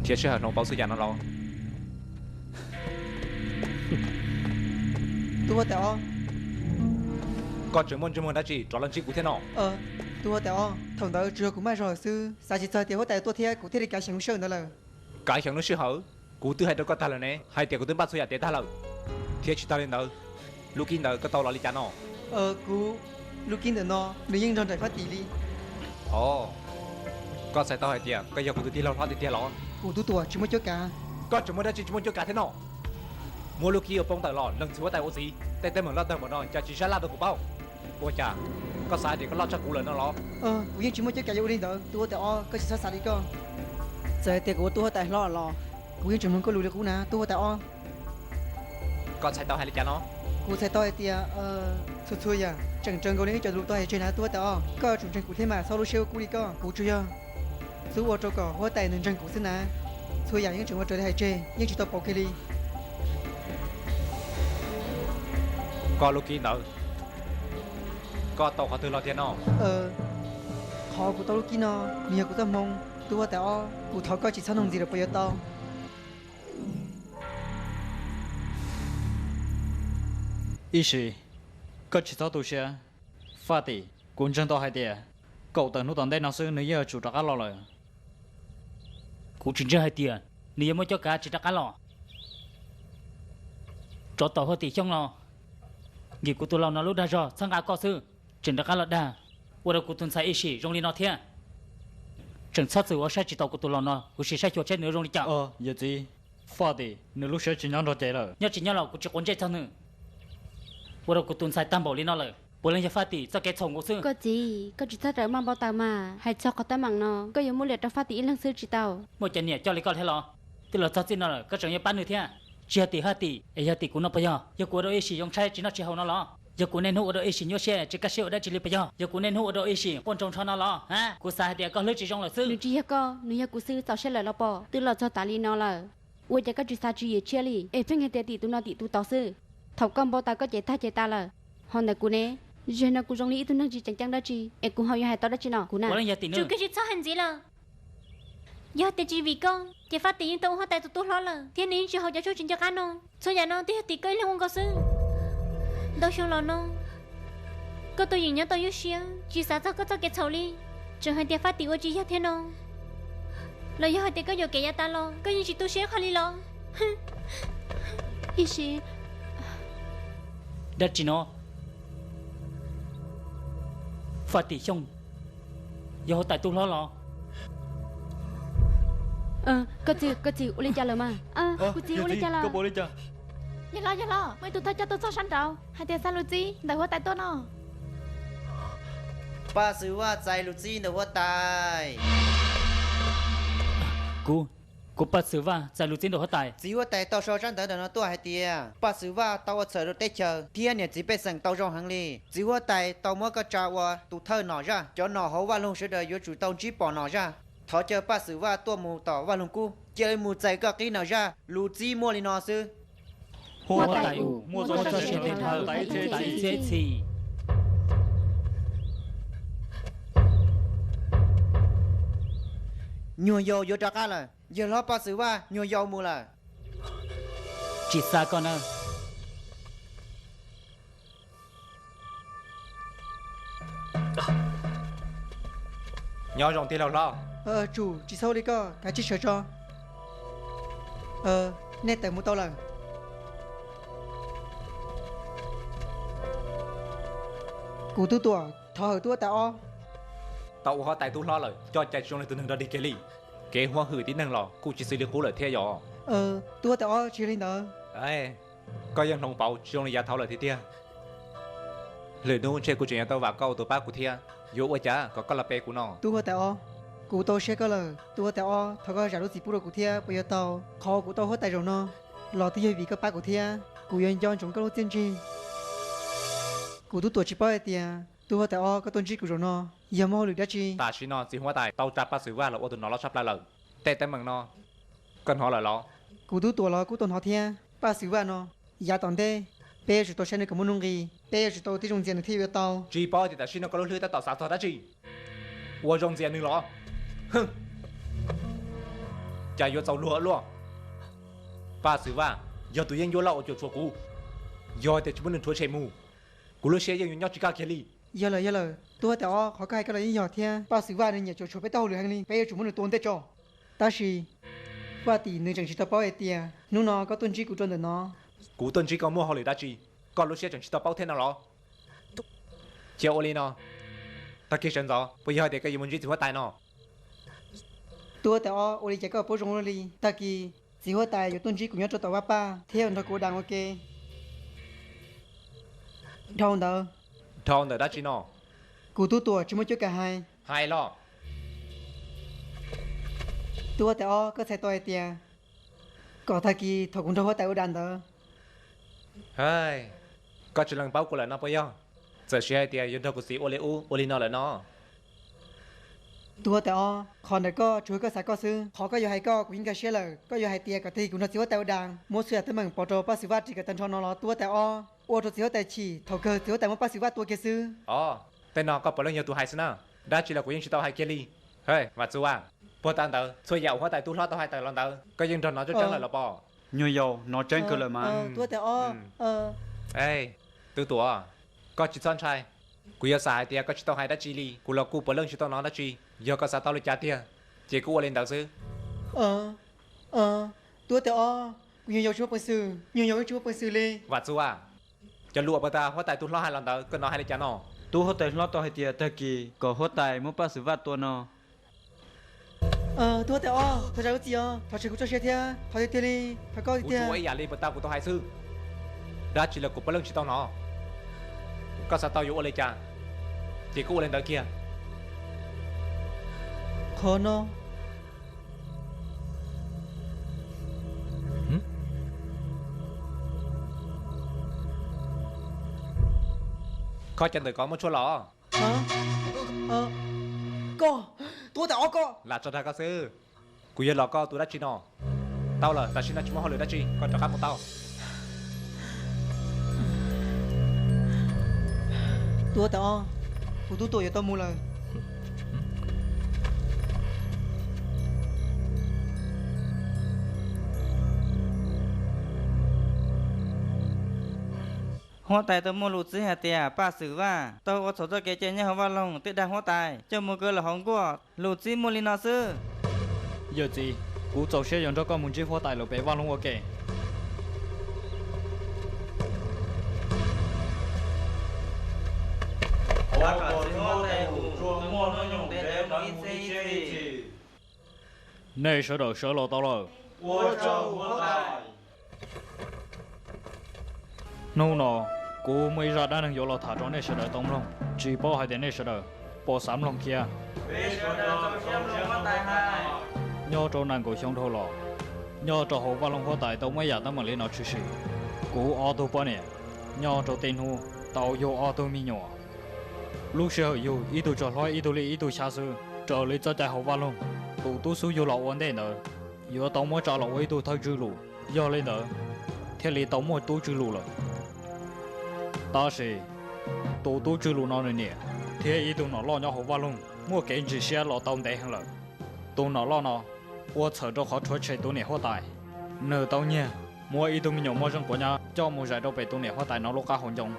Nrhiav sij hawm hloov pauv txhua yam no los? Tub huab tais ob, koj tseem muaj ntsej muag dab tsi rov los ntsib kuv thiab no? Tub huab tais ob, thaum ntawd tsuas yog kuv maj zog lawm xwb, xav tsis txog tias huab tais tuaj thiab kuv thiaj li kav xyem lub sij hawm ntawd lawm. Kav xyem lub sij hawm? Kuv twb hais rau koj tag lawm ne, hais tias kuv twb npaj txhua yam tes tag lawm. Thiab tsis tas li ntawd, lub kib ntawd koj tau los li cas no? Kuv, lub kib ntawm no nws yeej nrog nraim Faj Tim li. Os, koj txhais tau hais tias koj yog kuv tus tij laug hlob tiag tiag los? Kuv tub tuam tsis muaj cuab kav. Koj tseem muaj dab tsi tsis muaj cuab kav thiab no? Muab lub kib uas poob tawm los lees txiv huab tais ua txiv, tej teeb meem loj tawg npaum no cas tsis sab laj rau kuv paub. Ua cas koj xav hais tias koj loj tshaj kuv lawm no los? Kuv yeej tsis muaj cuab kav yuav ua li ntawd, tub huab tais ob, koj tsis txhob xav li koj. Txawm hais tias kuv ua tub huab tais hlob los, kuv yeej tseem mloog koj lus li qub na tub huab tais ob. Koj txhais tau hais li cas no? Kuv txhais tau hais tias txhua txhua yam tseem raws nkaus li wb cov lus tau hais tseg na tub huab tais ob. Koj yuav tsum ntseeg kuv thiab mas txhob lub siab ua kub li koj, kuv tsuas yog xub ua rau kom huab tais nws ntseeg kuv xwb na. Txhua yam yeej tseem ua raws li hais tseg, yeej tsis tau pauv kiag li. Koj lub kib ntawd, koj tau qhov twg los tiag no? Qhov kuv tau lub kib no, nws yog kuv txoj hmoo. Tub huab tais ob, kuv thov koj tsis txhob nug ntxiv lawm puas yuav tau? Ib sim, koj tsis txhob tu siab. Faj Tim, kuv ntseeg tau hais tias kaum tawm hnub tom ntej no xwb nws yeej yuav tsum rov qab los lawm. Kuv tsis ntseeg hais tias nws yuav muaj cuab kav tsis rov qab los. Tsov tom Huab Tim Xyooj no, vim kuv tus laus no lub dag zog txhawb nqa koj xwb, tseem rov qab los dag, ua rau kuv tus ntxhais Ib Sim zoo li no thiab. Tseem txhob txwm ua saib tsis taus kuv tus laus no, kuv sim saib xyuas seb nws zoo li cas. Yawm txiv, Faj Tim nws lub siab tsis nyob nrog cev lawm. Nyob tsis nyob los kuv tsis quav ntsej txog nws, ua rau kuv tus ntxhais tag npaum li no lawm. Puav leej yog Faj Tim txoj kev txhaum nkaus xwb. Koj txiv, koj tsis txhob rawm maj npau taws mas. Hais txog qhov teeb meem no koj yuav muab liam rau Faj Tim ib leeg xwb tsis tau? Muaj cov niam coj li koj thiab los? Twb los txog txij no lawm koj tseem yuav pab nws thiab? Tsis yog tim Faj Tim es yog tim kuv no puas yog? Yog kuv ua rau Ib Sim zoo tshaib tsis noj tsis haus no los? Yog kuv niaj hnub ua rau Ib Sim nyuaj siab tsis kaj siab ua dab tsi li puas yog? Yog kuv niaj hnub ua rau Ib Sim quaj nroo nrho no los? Ha, kuv xav hais tias koj hlwb tsis zoo lawm xwb. Nws tsis yog koj, nws yog kuv xwb, txaus siab lawm los pom. Twb los txog tas li no lawm, ua cas koj tsis xav tswv yim tshiab li es pheej hais tias tim tus no tim tus tod xwb? Thaum koj npau taws koj cev tag cev tas lawm, ho ntawm kuv ne, zaum no kuv zoo li ib tug neeg tsis tseem ceeb dab tsi es kuv ho yuav hais tau dab tsi no kuv na? Tsis txhob hais ntxiv lawm. Yog tias tsis vim koj ces Faj Tim yeej tau ua huab tais tus tub hlob lawm thiab nws yeej tsis haus cov tshuaj tsis nco qab no. Txhua yam no twb yog tim koj ib leeg ua nkaus xwb. Ntau xyoo los no koj tus yeem nyob tau ywj siab tsis xav txog koj txoj kev txhaum li. Tseem hais tias Faj Tim ua tsis yog thiab no. Los yog hais tias koj yuam kev yav tas los koj yeej tsis tu siab qhov li los? Ib Sim. Dab tsi no? Faj Tim Xyooj yog huab tais tub hlob los? Koj txiv, koj txiv ua li cas lawm mas? Kuv txiv ua li cas lawm? Yawg hlob, yawg hlob, muaj ib tug thawj coj tuaj txog sab nraud hais tias xa lus txib ntawm huab tais tuaj no. Paj Xwm Vaj txais lus txib ntawm huab tais. Kuv, kuv Paj Xwm Vaj txais lus txib ntawm huab tais. Txiv huab tais tau sau tsab ntawv ntawm no tuaj hais tias Paj Xwm Vaj tau ua txhawm rau teb chaws thiab niam txiv pej xeem tau zoo heev li. Txiv huab tais tau muab koj tsa ua tus thawj nom zaj, cov nom hauv vaj loog sawv daws yuav tsum tau ntsib pom nom zaj. Thov caw Paj Xwm Vaj tuaj mus tom vaj loog kub, cia li mus txais koj qib nom zaj, lus txib muaj li no xwb. Huab tais, muaj txoj sia teb chaws txhiab txhis. Nyuag yaus yuav rov qab lawm, yawg hlob Paj Xwm Vaj nyuag yaus mus lawm. Tsis xa koj na. Nyob zoo tij laug hlob. Tsum, tsis txhob ua li koj, kav tsij sawv tso. Nej tawm mus tau lawm. Kuv tub tuam, thov hawm tub huab tais ob. Tau ua huab tais tub hlob lawm, coj cai tsis zoo li tus neeg dog dig kiag li. Kev huab hwm tib neeg los kuj tsis xws li qub lawm thiab yom. Tub huab tais ob, tsis yog li ntawd. Koj yeej hloov pauv tsis zoo li yav thaud lawm tiag tiag. Lwm hnub ntshe kuv tseem yuav tau vam koj ua tus pab kuv thiab. Yuav ua cas kom koj los pe kuv no? Tub huab tais ob, kuv tau siab koj lawm. Tub huab tais ob, thov koj zam lub txim pub rau kuv thiab puas yuav tau? Qhov kuv tau huab tais zaum no los twb yog vim koj pab kuv thiab. Kuv yuav nco ntsoov koj lub txiaj ntsig. Kuv tub tuam tsis paub hais tias tub huab tais ob koj tuaj ntsib kuv zaum no yog muaj hauj lwm dab tsi? Tam sim no txiv huab tais tau tsa Paj Xwm Vaj los ua tus nom loj tshaj plaws lawm. Tej teeb meem no koj hnov lawm los? Kuv tub tuam los kuj tau hnov thiab. Paj Xwm Vaj no, yav tom ntej peb yuav tsum tau saib nws kom muaj nuj nqis, peb yuav tsum tau ua tib zoo ntxias nws thiaj yuav tau. Tsis paub tias tam sim no koj lub hlwb tab tom xav txog dab tsi? Ua zoo ntxias nws los? cas yuav txaus luag luaj. Paj Xwm Vaj yog tus yeeb ncuab loj uas cuam tshuam kuv, yog tias tsis muab nws rhuav tshem mus, kuv lub siab yeej yuav nyob tsis kaj kiag li. Yog lawm, yog lawm, tub huab tais ob, qhov koj hais ko los yeej yog thiab. Paj Xwm Vaj nws nyiam cuam tshuam peb tau hauj lwm heev li, peb yuav tsum muab nws tua ua ntej tso. Tab sis Vaj Tim, nws tseem tsis tau paub hais tias hnub no koj tuaj ntsib kuv rau ntawm no. Kuv tuaj ntsib koj muaj hauj lwm dab tsi? Koj lub siab tseem tsis tau paub thiab no los? Cia ua li no, tag kis sawv ntxov puas yog hais tias koj yuav mus ntsib txiv huab tais no? Tub huab tais ob, ua li cas koj paub zoo luaj li? Tag kis txiv huab tais yuav tuaj ntsib kuv nyob rau tom vaj paj thiab yuav nrog kuv ua das ua ke. Dhau ntawd. Dhau ntawm dab tsi no? Kuv tub tuam tsis muaj cuab kav hais. Hais los. Tub huab tais ob, koj txhais tau hais tias kom tag kis thaum kuv nrog huab tais ua das ntawd. Koj tsis lees paub kuv lawm no puas yog? Txawm siv hais tias yuav nrog kuv txiv ua li ub ua li no lawm no. Tub huab tais ob, qhov ntawm koj tsuas yog koj xav koj xwb, qhov koj yuav hais koj kuv yeej nkag siab lawm. Koj yuav hais tias kom tag kis kuv nrog txiv huab tais ua das, muab txhua yam teeb meem pov rau Paj Xwm Vaj ris kom tag nrho no los tub huab tais ob? Ua rau txiv huab tais chim, thaum kawg txiv huab tais muab Paj Xwm Vaj tua kiag xwb. Os, tej no koj puav leej yog tus hais xwb na, dab tsi los kuv yeej tsis tau hais kiag li. Vam Txuj Vaj, puag ta ntawd txhua yam uas huab tais tub hlob tau hais tawm los ntawd koj yeej nrog hnov tseeb tseeb lawm los pos? Nyuag Yaus, hnov tseeb kawg lawm mas. Tub huab tais ob, tub tuam, koj tsis txhob ntshai. Kuv yog xav hais tias koj tsis tau hais dab tsi li, kuv los kuj puav leej tsis tau hnov dab tsi. Yog koj xav tau li cas tiag ces kuj ua li ntawd xwb. Tub huab tais ob, kuv Nyuag Yaus tsis muaj peev xwm, Nyuag Yaus yeej tsis muaj peev xwm li. Vam Txuj Vaj, cov lus uas puag ta huab tais tub hlob hais los ntawd koj hnov hais li cas no? Tub huab tais hlob tau hais tias tag kis kom huab tais muab Paj Xwm Vaj tua no. Tub huab tais ob, thov zam lub txim os, thov txim kuv txoj sia thiab, thov tiag tiag li, thov koj tiag tiag. Kuv ua ib yam li puag ta kuv tau hais xwb. Dab tsi los kuv puav leej tsis tau hnov. Koj xav tau yuav ua li cas ces kuj ua li ntawd kiag. Qhov no koj cov ntawm ko muaj tshuaj los? Koj, tub huab tais ob koj. Lam tso dag koj xwb. Kuv yog los koj tus dab tsi no? Tau lawm, tam sim no tsis muaj hauj lwm dab tsi, koj rov qab mus tau. Tub huab tais ob, kuv tub tuam yuav tau mus lawm. Huab tais tau muaj lus txib hais tias Paj Xwm Vaj tau ua txhaum txoj kev cai nyob hauv vaj loog, twb dag huab tais coj mus kaw lawm hauv nkuaj. Lus txib muaj li no xwb. Yawm txiv, kuv txaus siab yuav nrog koj mus ntsib huab tais lawm pem vaj loog ua ke. Nej sawv daws sawv los tau lawm. Hnub no, kuv muaj ib zaj dab neeg yuav los tham rau nej sawv daws tau mloog, tsis paub hais tias nej sawv daws puas xav mloog thiab. Nyob rau nees nkaum xyoo dhau los, nyob rau hauv vaj loog huab tais tau muaj ib yam teeb meem li no tshwm sim. Kuv ob tug poj niam nyob rau tej hnub tau yug ob tug me nyuam. Lub sij hawm yug ib tug tsaug hlob ib tug liaj ib tug xyab xwb, raws li txoj cai hauv vaj loog, tus tub xub yug los ua ntej ntawd yuav tau muab tsa los ua ib tug thawj tswj lus. Yog li ntawd, thiaj li tau muaj tub tswj lus lawm. Tab sis, tus tub tswj lus no nws niam thiab ib tug nom loj nyob hauv vaj loog muaj kev ntsis siab los tau ntev heev lawm. Tus nom loj no ua txhawm rau qhov rhuav tshem tus niam huab tais. Nws tau nyiag muab ib tug me nyuam moj zeej quav nyab coj mus zais rau pem tus niam huab tais no lub qab hau ncoo.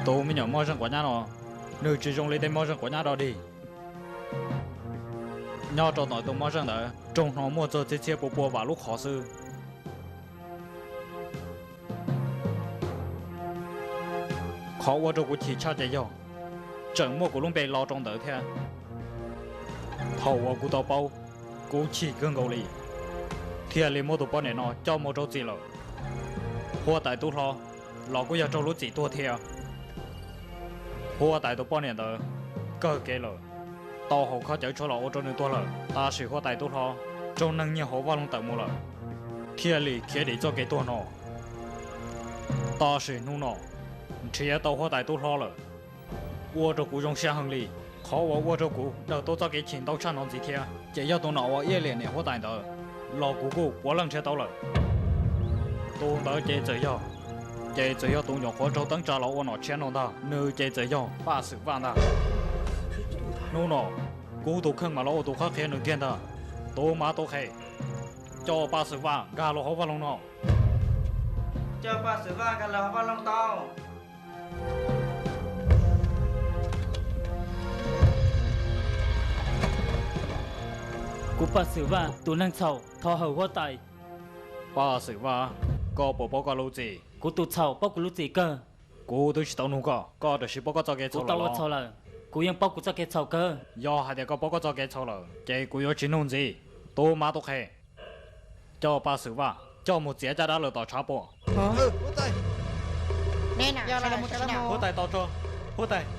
Tus me nyuam moj zeej quav nyab no, nws tsis zoo li tej moj zeej quav nyab dog dig. Nyob rau tom tus moj zeej ntawd raug hno muaj txog txhiab txhiab pua pua vam lub qhov xwb. Qhov ua rau kuv chim tshaj ces yog tseem muaj kuv lub npe lo rau ntawd thiab. Thaum uas kuv tau paub, kuv chim kawg nkaus li, thiaj li muab tus poj niam no coj mus rau txim lawm. Huab tais tub hlob los kuj yog raug lub txim tuag thiab. Huab tais tus poj niam ntawd kawg kev lawm, tau haum khaub cawv tshuaj los ua rau nws tuag lawm, tab sis huab tais tub hlob raug neeg nyiag hauv vaj loog tawm mus lawm, thiaj li khiav dim txoj kev tuag no. Tab sis hnub no nrhiav tau huab tais tub hlob lawm, ua rau kuv zoo siab heev li. Qhov uas ua rau kuv daws tau txoj kev chim ntau tshaj no ntxiv thiab ces yog tus nom uas iab liam niam huab tais ntawd los kuv kuj puav leej nrhiav tau lawm. Tus ntawd ces txawm yog, ces txawm yog tus nyuam qhuav raug teeb tsa los ua nom tshiab no ntag, nws ces txawm yog Paj Xwm Vaj ntag. Hnub no, kuv tus kheej mam los ua tus qhuab qhia nws kiag ntag. Tub mab tub qhe, coj Paj Xwm Vaj nkag los hauv vaj loog no. Coj Paj Xwm Vaj nkag los hauv vaj loog tau. Kuv Paj Xwm Vaj tus neeg txhaum thov hawm huab tais. Paj Xwm Vaj, koj puas paub koj lub txim? Kuv tus txhaum paub kuv lub txim kawg. Kuv twb tsis tau nug koj, koj tam sim paub koj txoj kev txhaum lawm los? Kuv yeej paub kuv txoj kev txhaum kawg. Yog hais tias koj paub koj txoj kev txhaum lawm ces kuv yuav tsis nug ntxiv. Tub mab tub qhe, coj Paj Xwm Vaj coj mus txiav caj dab lawm tom tshav puam. Huab tais, tau tso, huab tais.